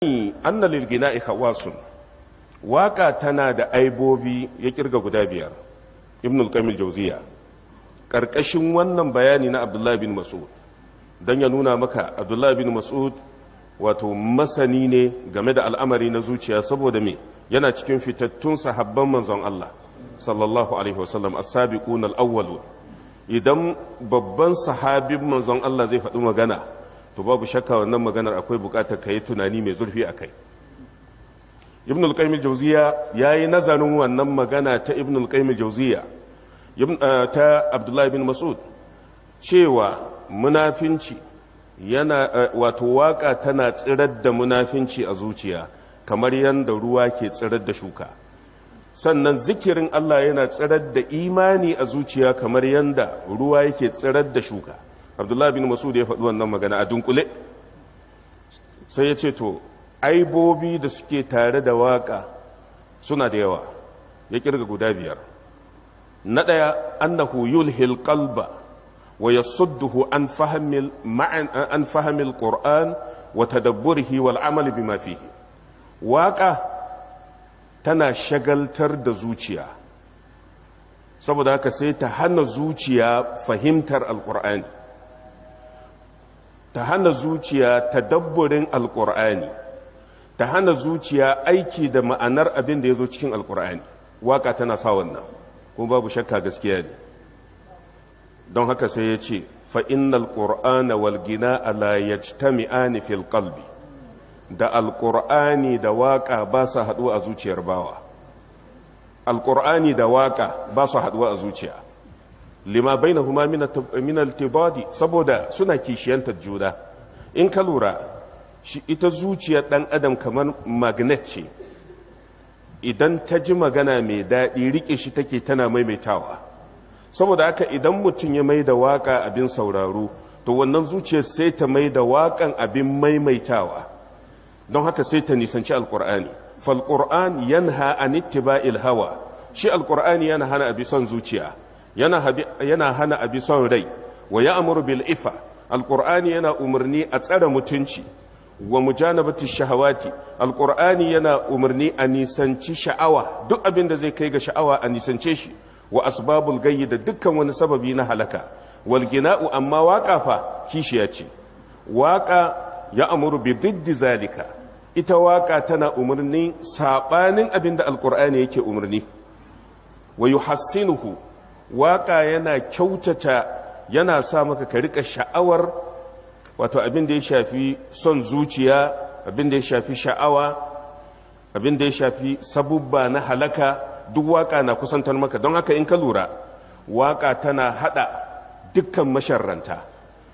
Anna lil gina'i khawasun, waka tana da aibobi, ya kirga guda biyar. Ibn al-Qayyim al-Jawziya karkashin wannan bayani na Abdullah bin Mas'ud, dan ya nuna maka Abdullah bin Mas'ud wato masani ne game da al'amari na zuciya, saboda me? Yana cikin fitattun sahabban manzon Allah sallallahu alaihi wasallam, as-sabiqun al-awwalun. Idan babban sahabin manzon Allah zai faɗi magana, to babu shakka wannan maganar akwai buƙatar ka yi tunani mai zurfi a kai. Ibn al-Qayyim al-Jawziya yayi nazarin wannan magana ta Ibn al-Qayyim al-Jawziya ta Abdullah bin Mas'ud, cewa munafinci yana, wato waka tana tsirar da munafinci a zuciya kamar yadda ruwa ke tsirar da shuka. Sannan zikirin Allah yana tsirar da imani a zuciya kamar yadda ruwa yake tsirar da shuka. Abdullah bin Mas'ud ya faɗi wannan magana a dunkule, sai ya ce to aibobi da suke tare da waka suna da yawa, ya kirga guda biyar. Na ɗaya, annahu yulhil qalba wa yasudduhu an fahmil Qur'an wa tadabburihi wal amal bima fihi. Waka tana shagaltar da zuciya, saboda haka sai ta hana zuciya fahimtar Alqur'ani, ta hana zuciya tadabburin Alqur'ani, ta hana zuciya aiki da ma'anar abin da ya zo cikin Alkur'ani. Waka tana sa wannan, kuma babu shakka gaskiya ne. Don haka sai ya ce fa innal Qur'ana wal gina la yajtami'ani fil qalbi. Da Alkur'ani da waka ba su haɗuwa a zuciyar bawa. Alkur'ani da waka ba su haɗuwa a zuciya, lima bainahuma min al-tibadi, saboda suna kishiyantar juna. In ka lura, shi ita zuciyar ɗan adam kamar magnet ce. Idan ta ji magana mai daɗi, riƙe shi take tana maimaitawa. Saboda haka idan mutum ya mai da waƙa abin sauraro, to wannan zuciyar sai ta mai da waƙan abin maimaitawa. Don haka sai ta nisanci Alƙur'ani. Falƙur'an yanha an ittiba'il hawa. Shi Alƙur'ani yana hana abi son zuciya, yana hana abi son rai. Wa ya'muru bil ifa. Alƙur'ani yana umarni a tsare mutunci. Wa mujanabati shahawati. Alqur'ani yana umarni a nisanci sha'awa, duk abin da zai kai ga sha'awa a nisance shi. Wa asbabul gayyi, da dukkan wani sababi na halaka. Wal gina'u, amma waka fa kishiya ce. Waka ya amuru bi diddi zalika. Ita waka tana umarni sabanin abin da Alqur'ani yake umarni. Wa yuhassinuhu. Waka yana kyautata, yana sa maka ka rika sha'awar, wato abin da ya shafi son zuciya, abin da ya shafi sha'awa, abin da ya shafi sabubba na halaka, duk waka na kusantar maka. Don haka in ka lura, waka tana hada dukkan masharranta.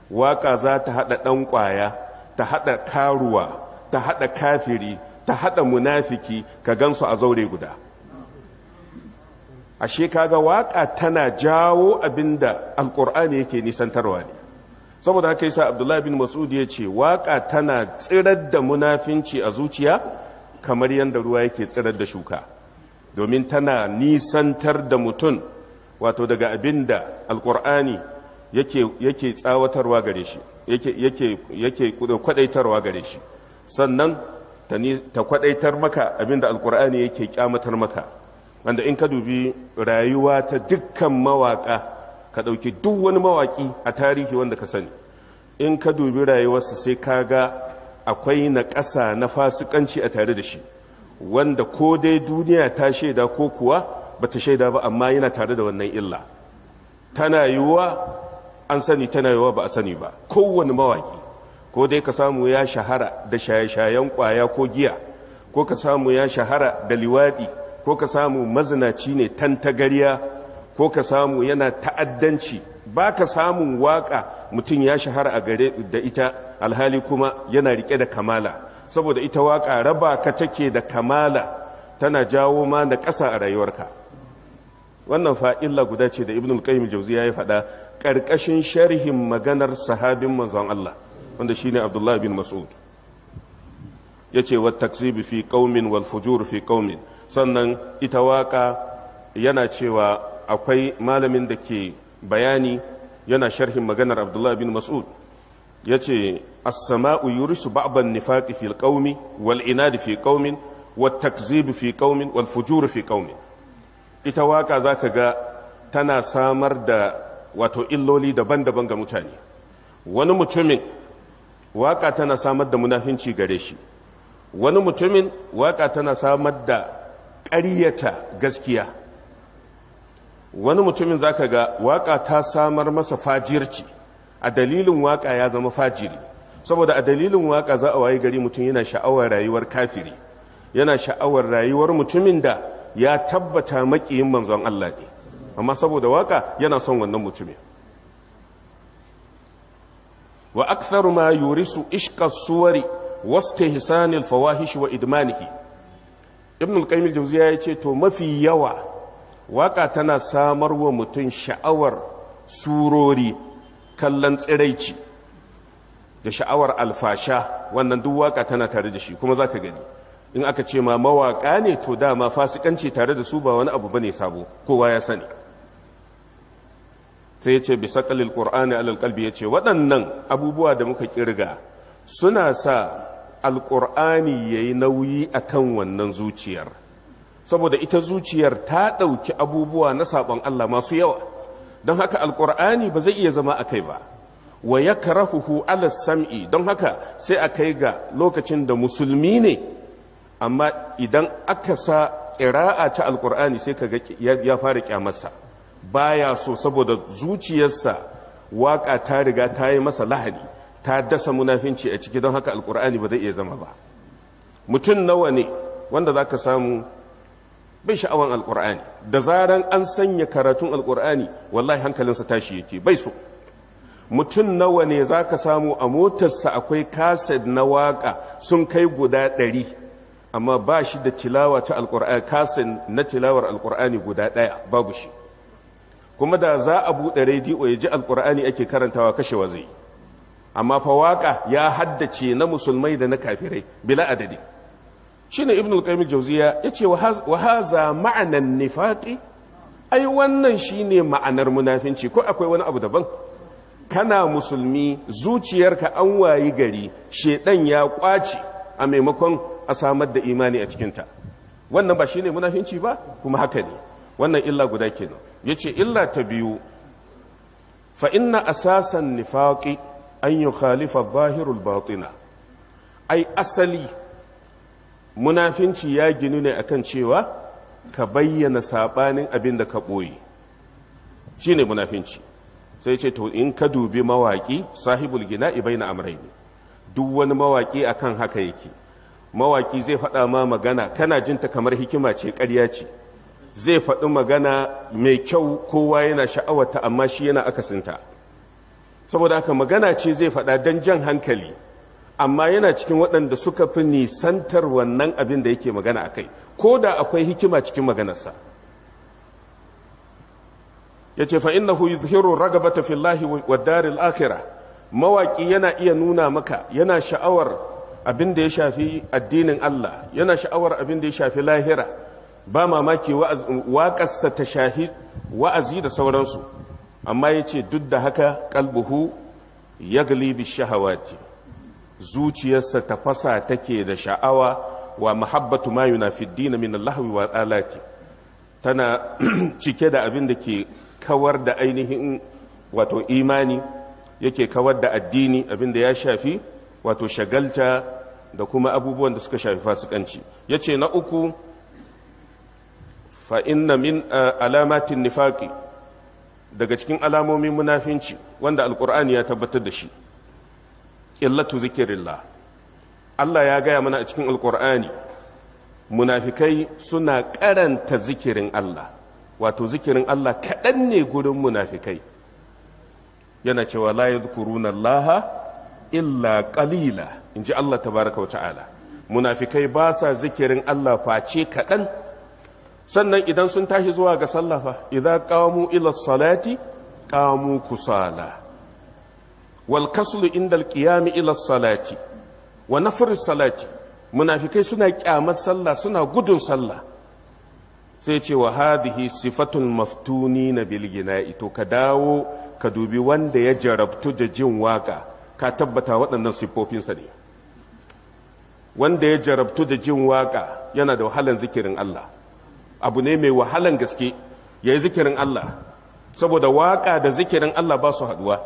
Waka za ta hada dan kwaya, ta hada karuwa, ta hada kafiri, ta hada munafiki, ka gansu a zaure guda. Ashe kaga waka tana jawo abinda Alkur'ani yake nisantarwa ne. Saboda haka yasa Abdullahi bin Mas'ud ya ce waka tana tsirar da munafinci a zuciya kamar yadda ruwa yake tsirar da shuka, domin tana nisantar da mutum wato daga abin da Alkur'ani yake tsawatarwa gare shi, yake kwadaitarwa gare shi, sannan ta kwadaitar maka abin da Alkur'ani yake kyamatar maka. Wanda in ka dubi rayuwa ta dukkan mawaka, ka ɗauki duk wani mawaƙi a tarihi wanda ka sani, in ka dubi rayuwarsa sai ka ga akwai na ƙasa na fasikanci a tare da shi, wanda ko dai duniya ta shaida ko kuwa ba ta shaida ba, amma yana tare da wannan illa. Tana yiwuwa an sani, tana yiwuwa ba a sani ba. Kowane mawaƙi, ko dai ka samu ya shahara da shaye-shayen ƙwaya ko giya, ko ka samu ya shahara da liwaɗi, ko ka samu mazinaci ne tantagariya, ko ka samu yana ta'addanci. Ba ka samun waka mutum ya shahara a gare da ita alhali kuma yana rike da kamala, saboda ita waka raba ka take da kamala, tana jawo ma da ƙasa a rayuwarka. Wannan fa'illa guda ce da Ibn al-Qayyim Jawziya ya faɗa ƙarƙashin sharhin maganar sahabin manzon Allah, wanda shine Abdullah bin Mas'ud. Yace wat takzibi fi qaumin wal fujur fi qaumin. Sannan ita waka, yana cewa akwai malamin da ke bayani, yana sharhin maganar Abdullah bin Mas'ud, ya ce As-sama'u yurisu ba'd an-nifaqi fil qaumi wal inadi fi qaumin wat takzib fi qaumin wal fujur fi qaumin. Ita waka zaka ga tana samar da wato illoli daban-daban ga mutane. Wani mutumin waka tana samar da munafinci gare shi, wani mutumin waka tana samar da ƙaryata gaskiya, wani mutumin zaka ga waka ta samar masa fajirci. A dalilin waka ya zama fajiri, saboda a dalilin waka za a wayi gari mutum yana sha'awar rayuwar kafiri, yana sha'awar rayuwar mutumin da ya tabbata makiyin manzon Allah ne, amma saboda waka yana son wannan mutumin. Wa aktharu ma yurisu ishqa suwari wastihsan al-fawahish wa idmanihi. Ibn al-Qayyim al-Jawziyya yace to mafi yawa waka tana samar wa mutum sha'awar surori, kallon tsiraici da sha'awar alfasha. Wannan duk waka tana tare da shi, kuma zaka gani in aka ce ma mawaka ne to dama fasikanci tare da su ba wani abu bane sabo, kowa ya sani. Sai yace bi saqalil qur'ani alal qalbi, yace waɗannan abubuwa da muka kirga suna sa alqur'ani yayi nauyi akan wannan zuciyar, saboda ita zuciyar ta ɗauki abubuwa na saɓon Allah masu yawa, don haka alƙur'ani ba zai iya zama a kai ba. Wa ya karahuhu ala sam'i, don haka sai a kai ga lokacin da musulmi ne, amma idan aka sa ƙira'a ta alƙur'ani sai ka ga ya fara ƙyamarsa, baya so, saboda zuciyarsa waƙa ta riga ta yi masa lahani, ta dasa munafinci a ciki, don haka alƙur'ani ba zai iya zama ba. Mutum nawa ne wanda za ka samu bai sha'awan alƙur'ani, da zaran an sanya karatun alƙur'ani wallahi hankalinsa tashi yake, bai so. Mutum nawa ne za ka samu a motarsa akwai kaset na waƙa sun kai guda 100, amma ba shi da tilawa ta alƙur'ani, kaset na tilawar alƙur'ani guda 1 babu shi. Kuma da za a buɗe rediyo ya ji alƙur'ani ake karantawa kashewa zai, amma fa waƙa ya haddace na musulmai da na kafirai bila adadi. Shine Ibn al-Qayyim al-Jawziyya yace wa haza ma'anan nifaqi, ai wannan shine ma'anar munafinci. Ko akwai wani abu daban? Kana musulmi zuciyarka an wayi gari shedan ya kwace a maimakon a samar da imani a cikinta, wannan ba shine munafinci ba? Kuma haka ne. Wannan illa guda kenan. Yace illa ta biyu, fa inna asasan nifaqi an yukhalifa adh-dhahirul batina. Ai asali munafinci ya ginu ne akan cewa ka bayyana sabanin abin da ka ɓoye, shi ne munafinci. Sai ce to in ka dubi mawaƙi sahibul gina'i baina amrayni, duk wani mawaƙi akan haka yake. Mawaƙi zai faɗa ma magana kana jinta kamar hikima ce, ƙarya ce. Zai faɗi magana mai kyau kowa yana sha'awarta, amma shi yana akasinta. Saboda haka magana ce zai faɗa don jan hankali, amma yana cikin waɗanda suka fi nisantar wannan abin da yake magana a kai, ko da akwai hikima cikin maganarsa. Ya ce fa'innahu yuzhiru ragabata fillahi wa daril akhirah. Mawaƙi yana iya nuna maka yana sha'awar abin da ya shafi addinin Allah, yana sha'awar abin da ya shafi lahira, ba mamaki waƙarsa ta shafi wa'azi da sauransu, amma ya ce duk da haka qalbuhu yagli bi shahawati, zuciyarsa tafasa take da sha'awa, wa mahabbatu ma yunafi ad-din min al-lahwi wa alati, tana cike da abin da ke kawar da ainihin wato imani, yake kawar da addini, abin da ya shafi wato shagalta da kuma abubuwan da suka shafi fasikanci. Yace na uku, fa inna min alamatin nifaqi, daga cikin alamomin munafinci wanda alqur'ani ya tabbatar da shi, qillatu zikrillah. Allah ya gaya mana a cikin alqur'ani munafikai suna karanta zikirin Allah, wato zikirin Allah kaɗan ne gurin munafikai. Yana cewa la yadhkuruna Allah illa qalila, inji Allah tabaraka wa ta'ala. Munafikai ba sa zikirin Allah face kaɗan. Sannan idan sun tashi zuwa ga sallah fa idza qamu ila salati qamu kusala, wal kaslu inda al qiyam ila salati wa nafr salati. Munafikai suna kyamar sallah, suna gudun sallah. Sai ce wa hadhihi sifatul maftunina bil gina'i. To ka dawo ka dubi wanda ya jarabtu da jin waka, Ka tabbata waɗannan siffofinsa ne. Wanda ya jarabtu da jin waka yana da wahalan zikirin Allah. Abu ne mai wahalan gaske ya yi zikirin Allah, saboda waka da zikirin Allah ba su haɗuwa.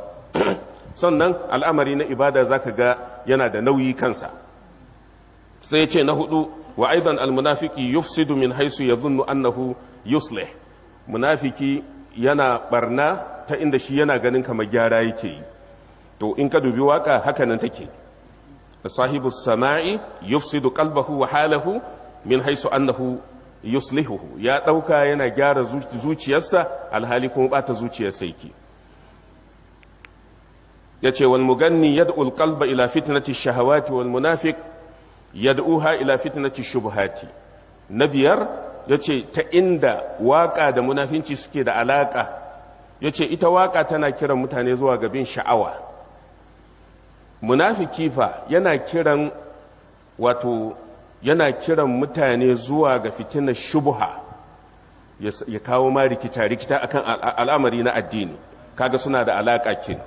Sannan al'amari na ibada zaka ga yana da nauyi kansa. Sai ce na hudu, wa aidan almunafiki yufsidu min haisu yadhunnu annahu yuslih. Munafiki yana barna ta inda shi yana ganin kamar gyara yake yi. To in ka dubi waka haka nan take. Sahibu sama'i yufsidu qalbahu wa halahu min haisu annahu yuslihuhu. Ya dauka yana gyara zuciyarsa, alhali kuma bata zuciyarsa yake. Yace wal muganni yad'u al qalba ila fitnati shahawati wal munafiq yad'uha ila fitnati shubuhati. Na biyar, yace ta inda waka da munafinci suke da alaka, yace ita waka tana kiran mutane zuwa ga bin sha'awa. Munafiki fa yana kiran, wato yana kiran mutane zuwa ga fitinar shubha, ya kawo ma rikita rikita akan al'amari na addini. Kaga suna da alaka kenan.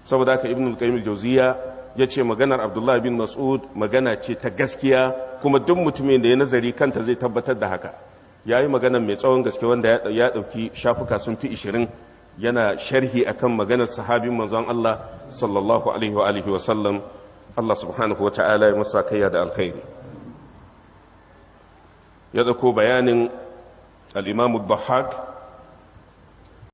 Saboda haka Ibn al-Qayyim al-Jawziya yace maganar Abdullah bin Mas'ud magana ce ta gaskiya, kuma duk mutumin da ya nazari kanta zai tabbatar da haka. Yayi magana mai tsawon gaske wanda ya dauki shafuka sun fi 20 yana sharhi akan maganar sahabin manzon Allah sallallahu alaihi wa alihi wa sallam. Allah subhanahu wa ta'ala ya masa kayya da alkhairi. Ya dauko bayanin al-Imam ad-Dhahhak.